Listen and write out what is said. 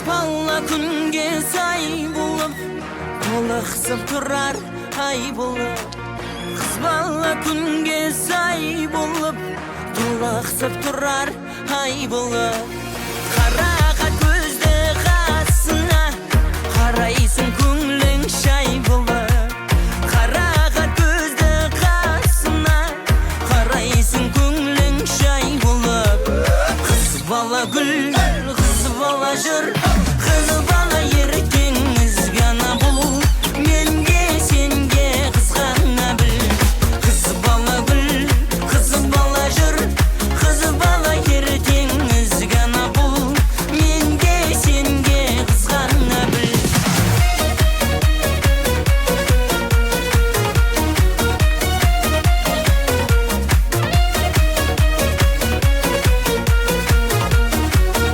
Бала күнге сай болып, толықсып тұрар ай болып. Қыз бала күнге сай болып, толықсып тұрар ай болып. Қара.